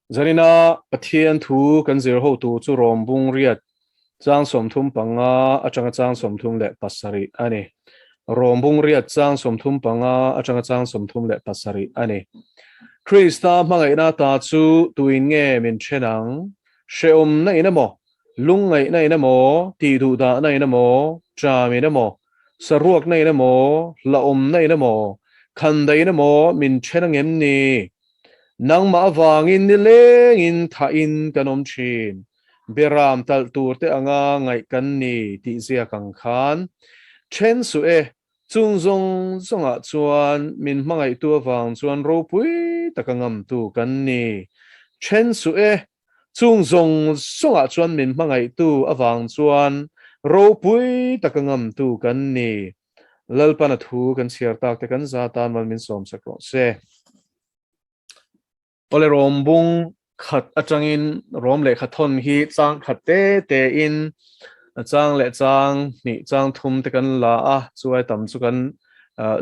Zanina Pathian thu kan zir ho tur chu Rom bung riat chang 35 atanga chang 37 a ni. Rom bung riat chang 35 atanga chang 37 a ni. Krista hmangaihna ta chu tuin nge min then ang? Hrehawmna in emaw, lungngaihna in emaw, tihduhdahna in emaw, ṭam in emaw, saruakna in emaw, hlauhawmna in emaw, khandaih in emaw min then ang em ni? Nangmah avangin nilengin thahin kan awm thin. Beram talh turte anga ngaih kan ni tih ziak ang khan then suh e, chung zawng zawngah chuan min hmangaihtu avang chuan ropui taka ngamtu kan ni. Then suh e, chung zawng zawngah chuan min hmangaihtu avang chuan ropui taka ngamtu kan ni. Lalpan a thu kan chhiar tak te kan za tan mal min sawm sak rawh se. Awle rawm bung khat atangin rawm lehkha thawn hi chang khat te te in chang leh chang hnih chang thum te kan la a, chuai tam chu kan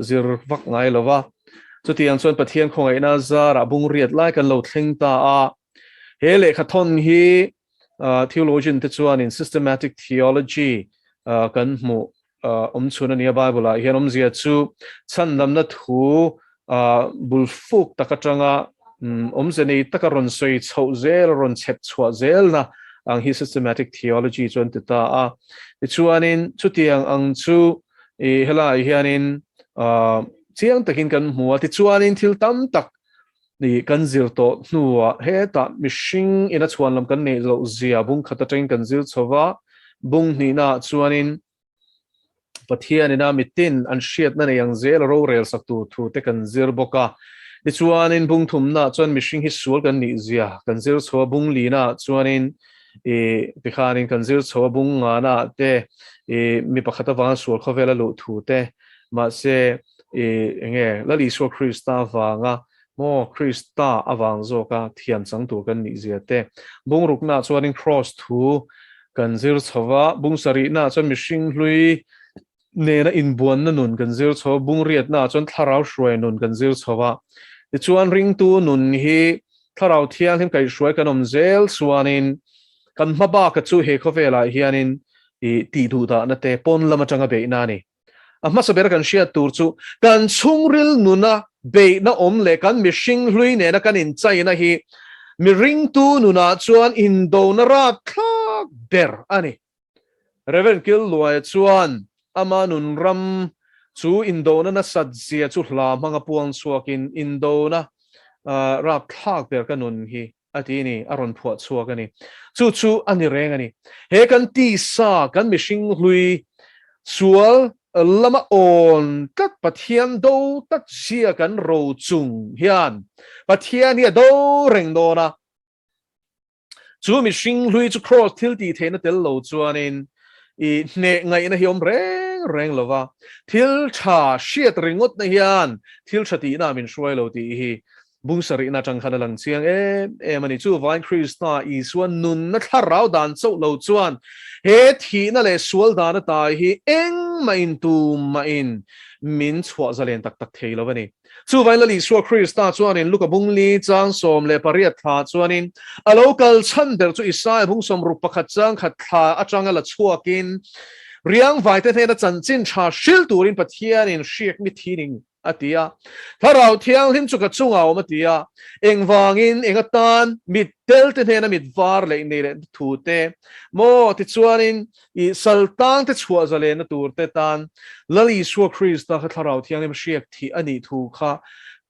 zir vak ngai lo va. Chutiang chuan Pathian khawngaihna zarah bung riat lai kan lo thleng ta a. He lehkha thawn hi theologian te chuanin systematic theology kan hmuh awm chhun a nia Bible ah hian awmzia chu chhandamna thu bul fuk tak atanga awmze nei taka rawn sawi chhoh zel rawn chhep chhuah zelna ang hi systematic theology chuan ti ta a. Tichuanin chutiang ang chu i helai hianin chiang takin kan hmu a. Tichuanin thil tam tak ni kan zir tawh hnuah hetah mihring ina chhuan lam kan neih loh zia bung khat atangin kan zir chho va, bung hnihnaah chuanin Pathian ina mitin an hriatna nei ang zel a rorel sak tur thu te kan zir bawk a. Tichuanin bung thumnaah chuan mihring hi sual kan nih zia kan zir chho a, bung linaah chuanin i tikhanin kan zir chho a, bung nganaah te i mi pakhat avanga sual khawvela luh thu te, mahse i enge Lal Isua Krista avanga maw Krista avang zawka thiam chang tur kan nih zia te. Bungruknaah chuanin Kraws thu kan zir chho va, bung sarihnaah chuan mihring hlui nena inbuanna nun kan zir chho va, bungriatnaah chuan thlarau hruai nun kan zir chho va. Tichuan ringtu nun hi thlarau thianghlim kaihhruai kan awm zel chuanin kan hma baka chu he khawvelah hianin i tihduhdahna te pawn lam atanga beihna a ni. A hmasa ber kan hriat tur chu kan chhungril nuna beihna awm leh kan mihring hlui nena kan inchaina hi miringtu nunah chuan indona rapthlak ber a ni. Rev. Killuaia chuan ama nun ram chu indona nasat zia chu hla hmanga puang chhuakin indona rapthlak ber ka nun hi a ti ni, a rawn phuah chhuak a ni. Chu chu a ni reng a ni. He kan tisa, kan mihring hlui, sual lama awn tlat Pathian do tlat zia kan ro chung hian Pathian hi a do reng dawn a. Chu mihring hlui chu kraws thil tih theihna tel lo chuanin i hneh ngaihna hi awm reng reng lo va. Thil tha hriat ringawtna hian thil tha tihna min hruai lo tih hi Bung sarihna atang khan a lang chiang em em a ni. Chuvain Krista Isua nunna thlarau dan chauh lo chuan he thihna leh sual dan ata hi engmah in tumah in min chhuah zalen tak tak thei lo a ni. Chuvain Lal Isua Krista chuanin Luka bung li chang 18 thla chuanin a lo kal chhan ber chu Isaia bung 61 chang khat thla atanga la chhuakin riangvaite hnena chanchin tha hril turin Pathianin hriak mi thining a ti a. Thlarau Thianghlim chu ka chungah a awm a ti a. Engvangin eng atan mit tel te hnena mit var leh nei leh thu te maw? Tichuanin i saltang te chhuah zalena tur te tan Lal Isua Krista kha Thlarau Thianghlim hriak thih a nih thu kha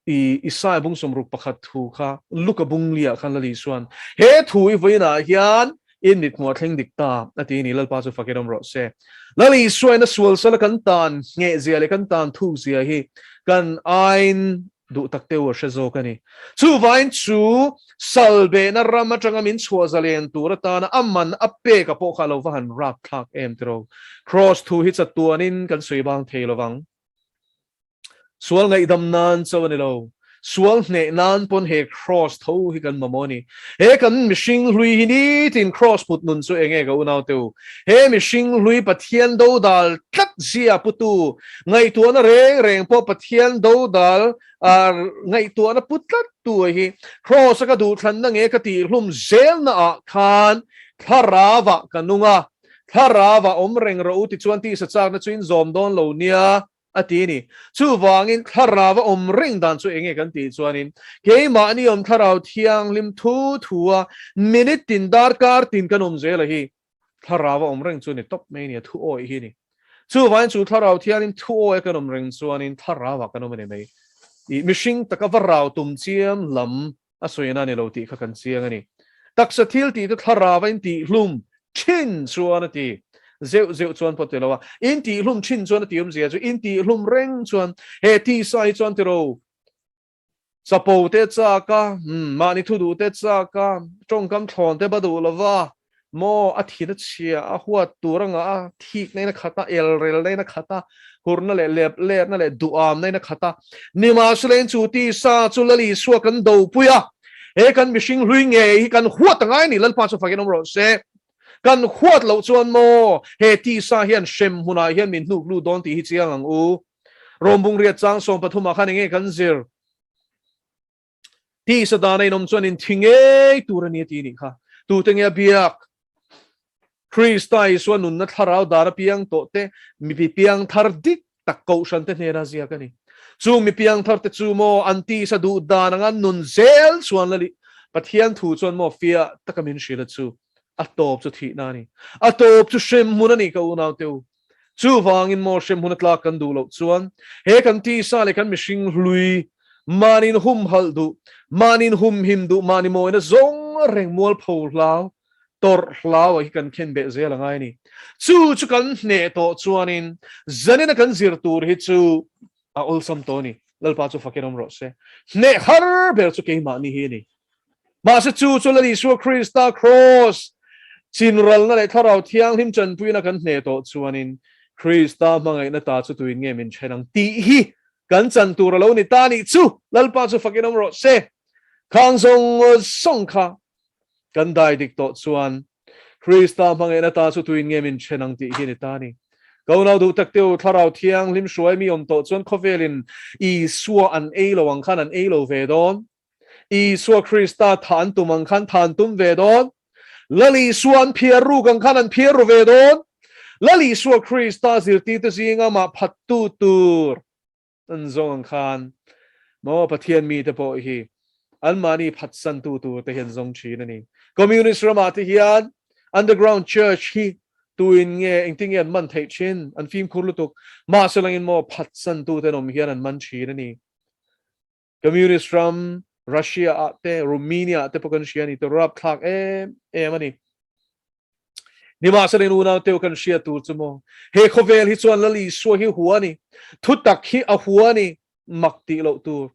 i Isaia bung 61 thu kha Luka bung liah khan Lal Isua'n he thu i vawiinah hian In mit hmuh a thleng dik ta, a ti ni. Lalpa chu fakin awm rawh se. Lal Isuain a sual sala kan tan ngheh zia leh kan tan thuk zia hi kan aiin duh tak teuh a hre zawk a ni. Chuvain chu salbehna ram atanga min chhuah zalen tur atana a man a pek a pawh kha a lo va han rap thlak em tiraw. Kraws thu hi chatuanin kan sawi bang thei lovang. Sual ngaihdam nan chauh a ni lo. Sual hneh nan pawn he Kraws tho hi kan mamawh a ni. He kan mihring hlui hi nitin Kraws put nun chu enge ka unau te u? He mihring hlui Pathian dodal tlat zia putu ngaihtuahna reng reng pawh Pathian dodal ngaihtuahna pu tlat tu a hi Kraws a ka duhthlanna nge ka tihhlum zelna ah khan thlarau ah ka nung a, thlarau ah awm reng rawh u tichuan tisa chakna chu in zawm dawn lo nia. a ti a ni. Chuvangin thlarau a awm reng dan chu enge kan tih chuanin keimahni awm thlarau thianghlim thu thu a minute tin darkar tin kan awm zel a hi thlarau a awm reng chu ni tawp mai a ni a thu awih hi a ni. Chuvangin chu thlarau thianghlim thu awih a kan awm reng chuanin thlarau ah kan awm a ni mai. I mihring taka va rau tum chiam lam a sawi na ni lo tih kha kan chiang a ni. Taksa thil tih te thlarau a intihhlum thin chuan a ti. Zeuh zeuh chuan pawh ti lo a, intihhlum thin chuan a ti awmzia chu intihhlum reng chuan he tisa hi chuan tiro chapo te chak a, mahni thu duh te chak a, tawngkam thlawn te ba duh lo va, Maw a thin a chhia a huat tur a ngah a, thik na in a khat a, el rel na in a khat a, hurna leh lep letna leh duham na in a khat a. Nimahsela chu tisa chu Lal Isua kan dopui a, he kan mihring hlui ngei hi kan huat a ngai a ni, Lalpa chu fakin awm rawh se. Kan huat loh chuan maw he tisa hian hrem hmunah hian min hnuk lut dawn tih hi chiang ang u. Rawmbung riat chang 13 ah khan enge kan zir? Tisa dana in awm chuan in thi ngei tur a ni a ti nih kha. Tute nge a biak? Krista Isua nunna thlarau dar a piang tawh te, mi piang thar dik tak kohhran te hnena ziak a ni. Chung mi piang thar te chu maw an tisa duh dan anga nun zel chuan la Pathian thu chuan maw fiah taka min hrilh a chu a tawp chu thihna a ni. A tawp chu hremhmun a ni ka unau te u. Chuvangin maw hremhmun a tlak kan duh loh chuan he kan tisa leh kan mihring hlui mahniin humhalh duh, mahniin humhim duh, mahni mawina zawng reng mualpho hlau, tawrh hlau ah hi kan khen beh zel a ngai a ni. Chu chu kan hneh tawh chuanin zanina kan zir tur hi chu a awlsam tawh a ni. Lalpa chu fakin awm rawh se. Hneh har ber chu keimahni hi a ni. Mahse chu chu Lal Isua Krista Kraws chinralna leh Thlarau Thianghlim chanpuina kan hneh tawh chuanin Krista hmangaihna ta chu tuin nge min then ang tih hi kan chan tur a lo ni ta nih chu Lalpa chu fakin awm rawh se. Khang zawng zawng kha kan dai dik tawh chuan Krista hmangaihna ta chu tuin nge min then ang tih hi a ni ta a ni. Ka unau duh tak teu Thlarau Thianghlim hruai mi awm tawh chuan khawvelin Isua an ei lo ang khan an ei lo ve dawn. Isua Krista tha an tum ang khan tha an tum ve dawn. Lal Isua an phiar ruk ang khan an phiar ru ve dawn. Lal Isua Krista zirtirte zinga mah phattu tur an zawng ang khan maw Pathian mite pawh hi anmahni phatsantu tur te hi an zawng thin a ni. Communist ramah te hian underground church hi tuin nge engtin nge an man theih thin, an fimkhur lutuk. Mahse langin maw phatsantu te an awm hian an man thin a ni. Communist ram Russia ah te Romania ah te pawh kan hria a ni te rapthlak em em a ni. Nimahsela in unau teu kan hria tur chu maw he khawvel hi chuan Lal Isua hi hua a ni, thutak hi a hua a ni mak tih loh tur.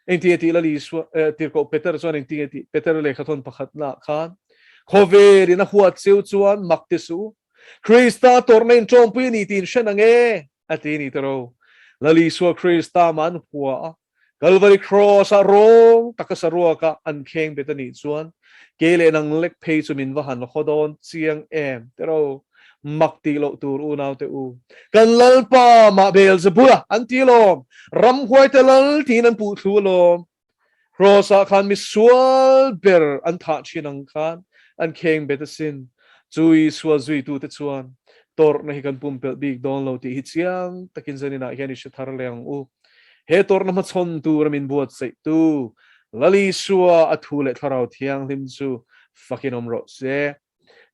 Engtinge tih Lal Isua eh tirhkoh Peter chuan engtinge tih Peter lehkhathawn pakhatna ah khan khawvel in a huat cheu chuan mak ti suh u. Krista tawrhna in tawmpui a ni tih in hre nang e. A ti ni tawh. Lal Isua Krista mah an hua a, Kalvari Cross-ah rawng taka saruaka an kheng bet a nih chuan kei leh nang lek phei chu min va han haw dawn chiang em tawh. Mak tih loh tur unaute u. Kan Lalpa mah Beelzebula an ti alawm, ramhuaite lal tiin an puh thlu alawm. Cross-ah khan mi sual ber an thah thin ang khan an kheng bet asin. Chu Isua zuitute chuan tawrhna hi kan pumpelh bik dawn lo tih hi chiang takin zaninah hian i hre thar leh ang u. He tawrhna hmachhawn tura min buatsaihtu Lal Isua a thu leh Thlarau Thianghlim chu fakin awm rawh se.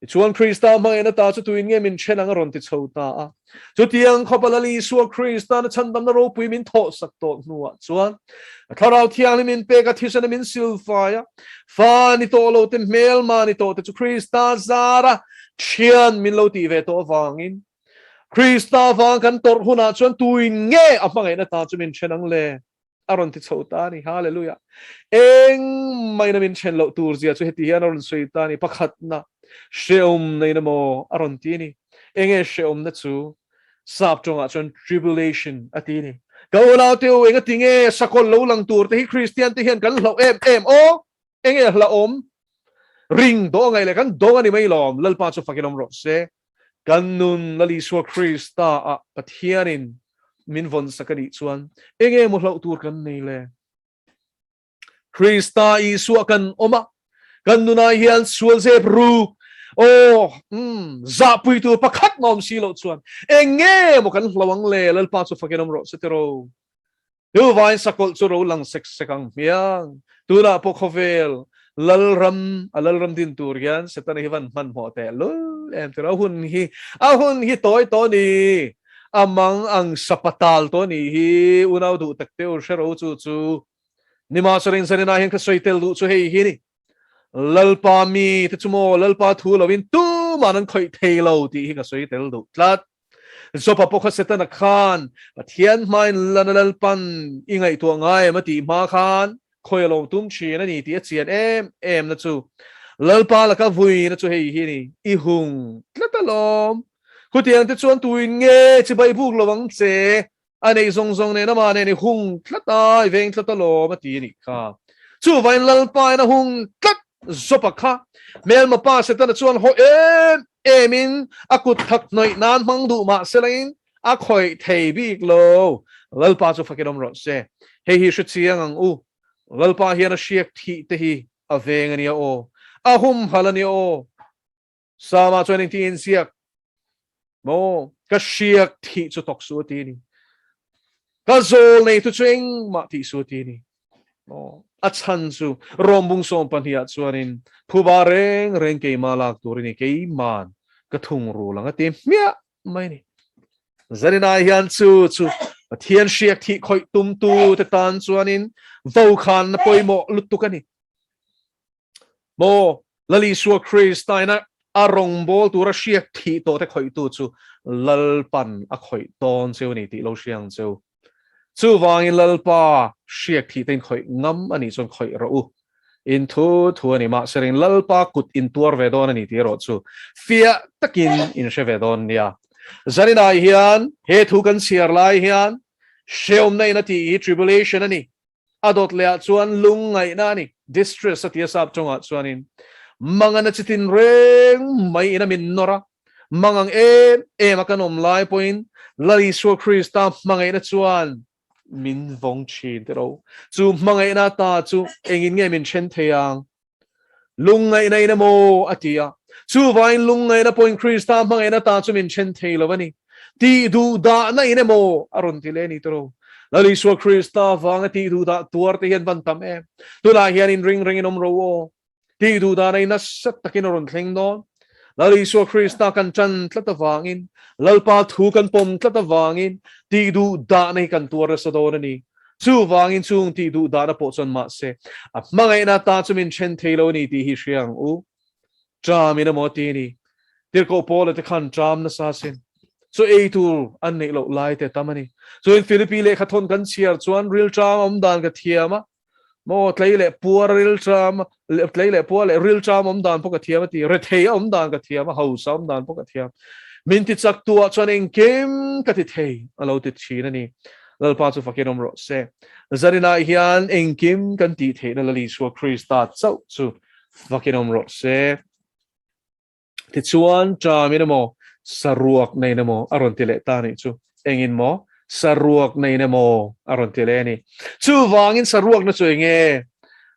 Tichuan Krista hmangaihna ta chu tuin nge min then ang a rawn ti chho ta a. Chutiang khawpa Lal Isua Krista'n a chhandamna ropui min thawhsak tawh hnuah chuan a Thlarau Thianghlim min pek a, thisena min silfai a, fa ni tawh lo te, hmelma ni tawh te chu Krista zara thian min lo tih ve tawh avangin Krista vang kan tawrh hunah chuan tuin nge a hmangaihna ta chu min then ang le? A rawn ti chho ta a ni. Hallelujah! Eng maina min then loh tur zia chu heti hian a rawn sawi ta a ni. Pakhatna, hrehawm nei na maw a rawn ti a ni. Enge hrehawmna chu? Sap tawngah chuan tribulation a ti a ni. Ka unau te u, enga tinge sakawlh lo lang tur te hi Kristian te hian kan hlauh em em aw? Enge hlauhawm? Ring dawh angai leh kan dawng a ni mai lawm. Lalpa chu fakin awm rawh se. Kan nun Lal Isua Krista ah Pathianin min vawn sak a nih chuan enge maw hlauh tur kan nei le? Krista Isua kan awm a, kan nunah hian sual zep ruk, aw, umm, zahpui tur pakhat mah awm si loh chuan eng nge maw kan hlo ang le? Lalpa chu fakin awm rawh se tiraw. Chuvain sakawlh chu ro lang sek sek ang hmiang. Tunah pawh khawvel Lalram, a Lalram din tur hian Setana hi van hmanhmawh teh lul em tiraw. A hun hi, a hun hi tawi tawh a ni. A mang ang sapatal tawh a nih hi, unau duh tak te u hre ro chu chu. Nimahselain zaninah hian ka sawi tel duh chu hei hi ni, Lalpa mi te chu maw Lalpa thu loin tuman an khawih thei lo tih hi ka sawi tel duh tlat. Jopa pawh kha Setana khan Pathian hmain lana Lalpan i ngaihtuah ngai em a tih hma khan khawi a lo tum thin a ni tih a chian em em na chu Lalpa laka vuina chu hei hi ni, i hung tlat alawm. Khutiang te chuan tuin nge chibai buk lo ang che? A neih zawng zawng nen amah nen i hung tlat a, i veng tlat alawm a ti a nih kha. Chuvain Lalpain a hung tlat zawpa kha. Hmelma pa Setana chuan haw em emin a kut thak hnawih nan hmang duh mah selain a khawih thei bik lo. Lalpa chu fakin awm rawh se. Hei hi hre chiang ang u. Lalpa hian a hriak thih te hi a veng a nia aw. A humhalh a nia aw. Sama chuan engtin inziak maw? Ka hriak thih chu tawk su a ti a ni. Ka zawl nei tu chu engmah tih su a ti a ni. Maw? A chhan chu Rawmbung 12 ah chuanin phuba reng reng keimah lak tur a ni, keiman ka thung rul ang a ti hmiah mai a ni. Zaninah hian chu chu Pathian hriak thih khawih tumtu te tan chuanin vokhanna pawimawh lutuk a ni. Maw Lal Isua Krista ina a rawngbâwl tura hriak thih tawhte khawihtu chu Lalpan a khawih dawn cheu a ni tih lo hria ang cheu. Chuvangin Lalpa hriak thih te in khawih ngam a nih chuan khawih rawh u. In thu thu a ni mahse ring Lalpa kut in tuar ve dawn a ni tih erawh chu fiah takin in hre ve dawn nia. Zaninah hian he thu kan chhiar lai hian hrehawmna in a tih hi tribulation a ni. A dawt leh ah chuan lungngaihna a ni, distress a ti a sap tawngah chuanin mangana chi tin reng mai in a min nawr a, mangang em em a kan awm lai pawhin Lal Isua Krista hmangaihna chuan min vawng thin tiraw. Chu hmangaihna ta chu engin nge min then thei ang? Lungngaihna in emaw a ti a, chuvangin lungngaihna pawhin Krista hmangaihna ta chu min then thei lo a ni. Tih duh dahna in emaw a rawn ti leh a ni tawh lo. Lal Isua Krista vanga tih duh dah tuar te hian van tam em. Tunah hian in ring rengin awm ro aw. Tih duh dahna in nasa takin a rawn thleng dawn. Lal Isua Krista kan tan tlat avangin, Lalpa thu kan pawm tlat avangin tih duh dahna hi kan tuar nasa dawn a ni. Chuvangin chung tih duh dahna pawh chuan mahse a hmangaihna ta chu min then thei lo a ni tih hi hria ang u. Ṭam in emaw a ti a ni. Tirhkoh Paula te khan ṭam nasa sin. Chu ei tur an neih loh lai te tam a ni. Chuin Philippi lehkha thawn kan chhiar chuan rilṭam awm dan ka thiam a, maw tlei leh puar rilṭam, tlei leh puar leh rilṭam awm dan pawh ka thiam a ti, rethei awm dan ka thiam a, hausa awm dan pawh ka thiam. Min ti chak tu ah chuan engkim ka ti thei a lo ti thin a ni. Lalpa chu fakin awm rawh se. Zaninah hian engkim kan tih theihna Lal Isua Krista chauh chu fakin awm rawh se. Tichuan ṭamin emaw saruak neiin emaw a rawn ti leh ta nih chu. Engin maw? Saruak neiin emaw a rawn ti leh a ni. Chuvangin saruakna chu enge?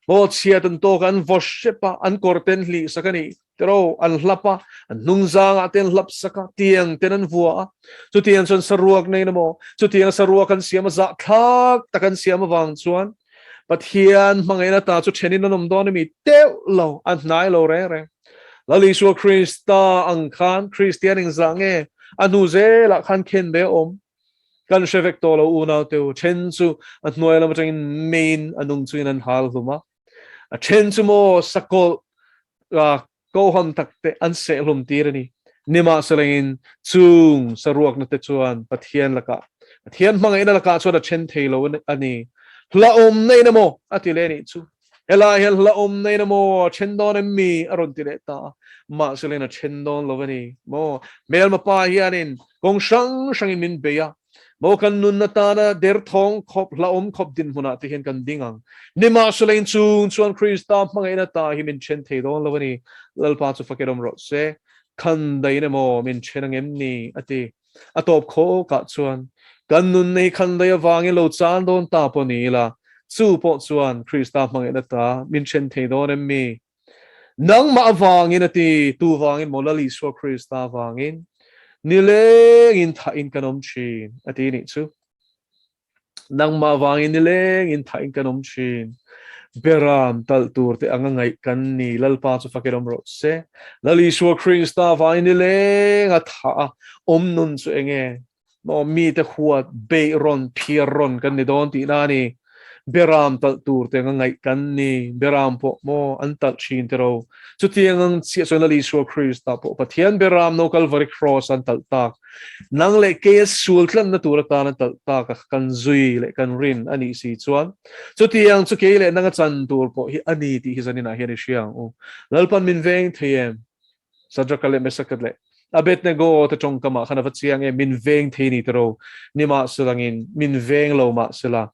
Maw chhiat an tawk a, an vaw hrep a, an kawr ten hlih sak a nih. Tiraw, an hlap a, an hnungzangah te an hlap sak a, tiang ten an vua a. Chutiang chuan saruak neiin emaw, chutiang saruak an siam a, zahthlak tak an siam avang chuan Pathian hmangaihna ta chu thenin an awm dawn a mi teuh lo, a hnai lo reng reng. Lal Isua Krista ang khan Kristian engzah nge a hnu zelah khan khen ve awm? Kan hre vek tawh lo unau teu, then chu a hnuai lam atangin main a nung chungin an hal hlum a, a then chu maw sakawlh koham tak te an seh hlum tir a ni. Nimahselangin chung saruakna te chuan Pathian lakah, Pathian hmangaihna lakah chuan a then thei lo a ni. Hlauhawm na in emaw a ti leh a nih chu. Helai hian hlauhawm na in emaw a then dawn em mi a rawn ti leh ta a, mahselangin a then dawn lo a ni maw. Hmelma pa hianin kawng hrang hrangin min bei a. Maw kan nun atana derthawng khawp hlauhawm khawp dinhmunah te hian kan ding ang. Nimahsela inchung chuan Krista hmangaihna ta hi min then thei dawn lo a ni. Lalpa chu fakin awm rawh se. Khan daih in emaw min then ang em ni? a ti. A tawp khawkah chuan kan nunna hi khan daih avangin lo chan dawn ta pawh ni ila, chu pawh chuan Krista hmangaihna ta min then thei dawn em mi? Nangmah avangin a ti, tu vangin maw Lal Isua Krista vangin nilengin thahin kan awm thin a ti nih chu. Nangmah vangin nilengin thahin kan awm thin. Beram talh tur te anga ngaih kan ni Lalpa chu fakin awm rawh se. Lal Isua Krista vangin nileng a thah a awm nun chu enge? Maw mite huat beih rawn phiar rawn kan ni dawn tihna a ni. Beram talh tur te anga ngaih kan ni. Beram pawh maw an talh thin te ro. Chutiang ang chiah chuan Lal Isua Krista pawh Pathian beram no Kalvari Cross an talh tak. Nang leh keia sual tlanna tur atan a talh tak a kan zui leh kan rin a nih si chuan chutiang chu kei leh nanga chan tur pawh hi a ni tih hi zaninah hian i hria ang u. Lalpan min veng thei em? Sadraka leh Mesaka leh Abednego te tawngkamah khan a va chiang em? Min veng thei ni tiro, nimahselangin min veng lo mahsela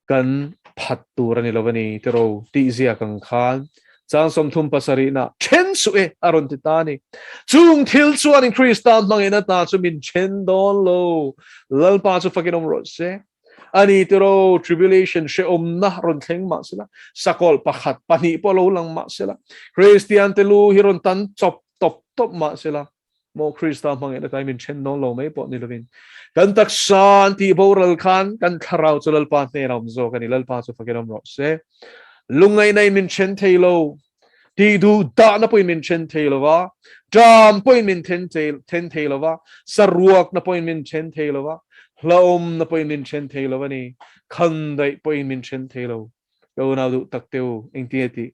kan phat tur a ni lo a ni tiro tih ziak ang khan chang 37 na then suh e a rawn ti ta a ni. Chung thil chuan in Krista hmangaihna ta chu min then dawn lo. Lalpa chu fakin awm rawh se. Ani tiro tribulation hrehawmna rawn thleng mah sela, sakawlh pakhat pahnih pawh lo lang mah sela, Kristian te lu hi rawn tan chawp tawp tawp mah sela, maw Krista hmangaihna tlai min then dawn lo mai pawh ni lovin kan taksa an tih boral khan kan thlarau chu Lalpa hnenah awm zawk a ni. Lalpa chu fakin awm rawh se. Lungngaihna in min then thei lo, tih duh dahna pawhin min then thei lo va, ṭam pawhin min then then thei lo va, saruakna pawhin min then thei lo va, hlauhawmna pawhin min then thei lo a ni, khandaih pawhin min then thei lo. Ka unau duh tak te u, engtin nge tih?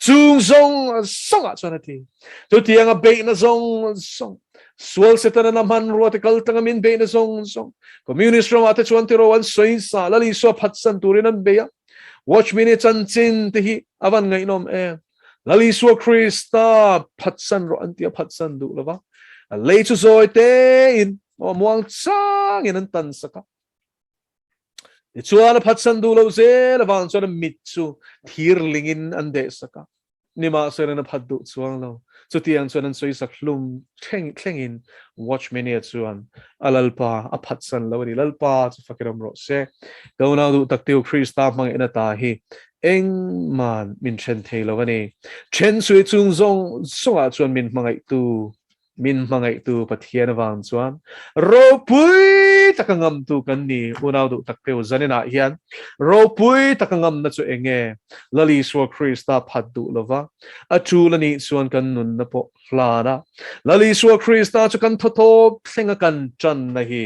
Chung zawng zawngah chuan a ti. Chutianga beihna zawng zawng, sual Setana na hmanrua te kal tlanga min beihna zawng zawng, Communist ramah te chuan tiraw an sawi sa, Lal Isua phatsan turin an bei a. Watchman-i chanchin te hi a van ngaihnawm em. Lal Isua Krista phatsan rawh an ti a, phatsan duh lova. A lei chu zawi tein, muang changin an tan sak a. Tichuan a phatsan duh loh zel avang chuan a mit chu thir lingin an deh sak a, nimahsela a phat duh chuang lo. Chutiang chuan an sawi sak hlum thleng thlengin Watchmania chuan a Lalpa a phatsan lo a ni. Lalpa chu fakin awm rawh se. Ka unau duh tak teu Krista hmangaihna ta hi engman min then thei lo a ni. Then sui chung zawng zawngah chuan min hmangaihtu Min hmangaihtu Pathian avang chuan ropui taka ngamtu kan ni. Unau duh tak teu zaninah hian ropui taka ngamna chu eng nge? Lal Isua Krista phat duh lova a tul a nih chuan kan nunna pawh hlan a, Lal Isua Krista chu kan thawthawp thlenga kan tanna hi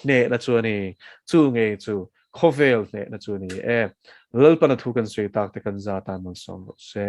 hnehna chu a ni. Chu ngei chu khawvel hnehna chu a ni e. Lalpana thu kan sawi tak te kan za tan malsawm rawh se.